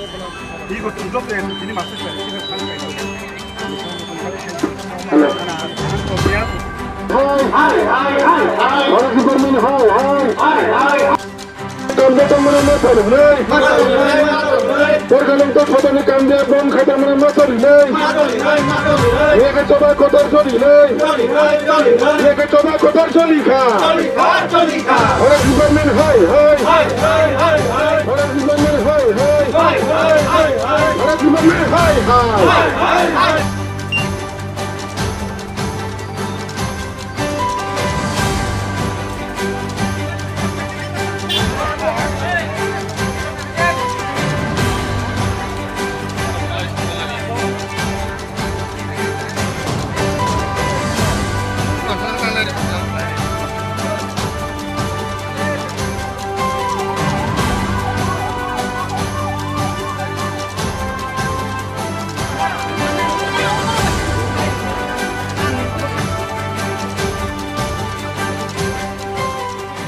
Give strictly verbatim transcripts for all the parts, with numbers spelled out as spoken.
Hello. Hi, hi, hi, hi, hi. Forest Department, hi, hi. Kamda tongmani ma tongmani. Borgalong to sabani kamda bom khatamani ma tongmani. Yeke choba kotor choli le. Yeke choba kotor choli kha. Forest Department, hi, hi. Forest Department, hi, hi. Forest Department, hi, hi.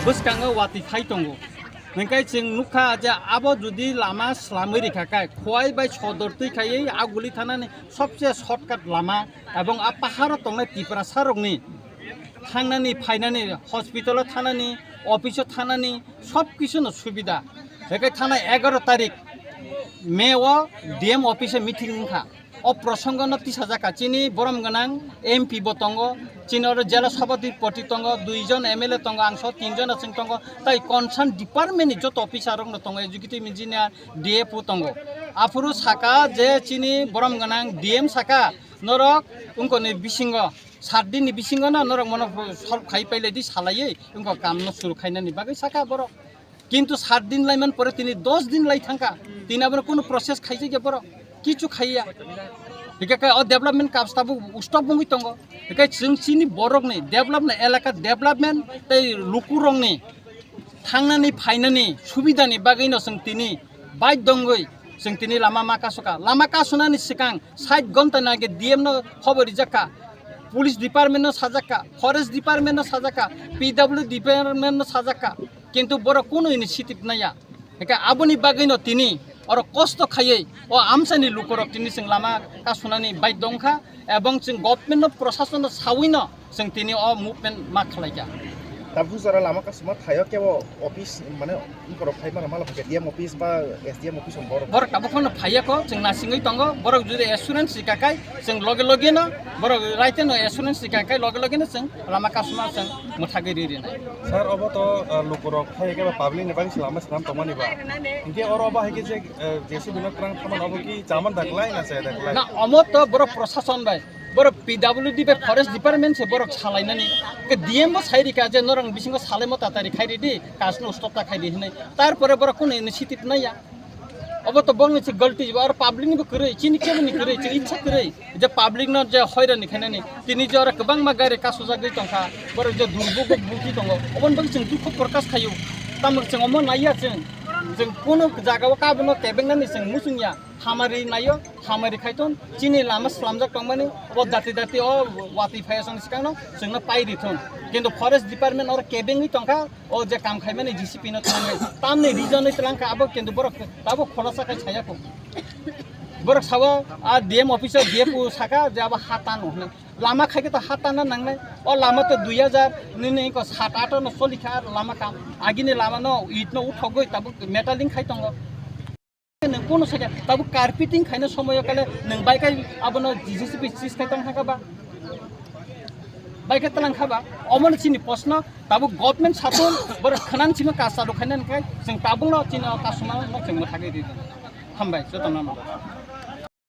Bwskango watwi phai tongo. Hwnkhe chwng nukha je abo jodi lama swlamwi rikha khe, Khowai bai Sodor twi khaiwi Aguli thanani sobse shortcut lama, ebong a paharo tongnai Tiprasa rokni thangnani, phainani, hospital o thanani, office o thanani, sob kisu no subida. Hwnkhe thanai egaroh tarik May o D M office o meeting wngkha. O prosongo no tisajak kha, chini borom gwnang M P bo tongo, chini oro jela sabhapati tongo, dui jon M L A tongo, ang so tin jon achwng tongo, tai concern department ni joto officer rok no tongo, executive engineer, D F O tongo. Aphuru saka je chini borom gwnang D M saka, norok wngkoni bisingo, sat din ni bisingo no norok mono solve khai pailai di salaiwi wngkha kam no suru khainani bagwi saka borok. Kintu sat din laiman pore tini dos din lai thangkha, tini abono kunu process khaijak ya borok, kichu khaiya. Hikhe khe o development kam tabuk stop wngwi tongo. Hikhe chwng chini borokni development, elaka development tei lukurokni thangnani phainani subidani bagwino chwng tini baidhyo wngwi chwng tini lama ma kasukha. Lama kasunani swkang sait ghonta ni age D M no khobor rijakha, police department no sajakha, forest department no sajakha, P W department no sajakha. Kintu borok kunu initiative naya. Hingke aboni bagwino tini oro kosto khaiwi o amchaini lukurok tini chwng lama kasunani baidhyo wngkha, ebong chwng government no, prosason no sawino chwng tini o movement ma khlaikha. Tabuk jora lama kasuma thaio kebo office mane borok phai mano mala phai D M office ba S D M office borok. Borok tabuk phano phaiya kho, chwng nasingwi tongo, borok jodi assurance rika khai, chwng loge loge no, borok raite no assurance rika khai, loge loge no chwng lama kasuma chwng mwthagwi ri rinai. Sir, obo to, uh, lukurok phai khe ba public ni bagwi se lama swnam tongmani ba. Hinkhe oro ba hai khe je, uh, J C B no twlang thaman obo ki chaman da klai na chaya da klai? Na, omo to borok prosason bai, borok P W D bai forest department se borok salainani. Ke D M bo sai rika je norang bisingo salaimo tatari khai ridi, kasno stop ta khai di hinai. Tarpore borok kunu initiative naya. Obo to bongni se galti, aro public ni bo kwrwi, chini kebo ni kwrwi, chini ichha kwrwi. Je public no je hoirani khainani, tini je oro kwbangma gari kasujagwi tongkha, borok je durbugo bukti tongo, oboni bagwi chwng dukhu prokash khaio. Tamo chwng omo naiya chwng, chwng kunu jagao kabono kebengnani chwng muchungya, hamari naio, hamari khaiton, chini lama slamjak tongmani, obo dati dati o watwi phaiya chwng swkangno chwngno pai rithun. Kintu forest department oro kebengwi tongkha, o je kam khaimani J C B no tlangnai, tamni reason oi tlang kha abo, kintu borok tabuk khoroksa khai saya kho. Borok sao a D M officer D F O saka je abo ha tano hwnwi. Lama khai khe to ha tana nangnai. O lama to dui hajar nini ko sat ato no choli kha lama kam. Agini lama no it no uthogwi tabuk metaling khai tongo. Nwng kunu sakya tabuk carpeting khaina somoyo kale nwng bai khai abono J C B sis khai tong thangkha ba? Bai khe tlang kha ba? Omono chini proshno, tabuk government satung borok khwnani simi kasa rok khainani khai chwng tabukno chini o kasuma no chwng mwthagwi ridi. Hambai, jotono no.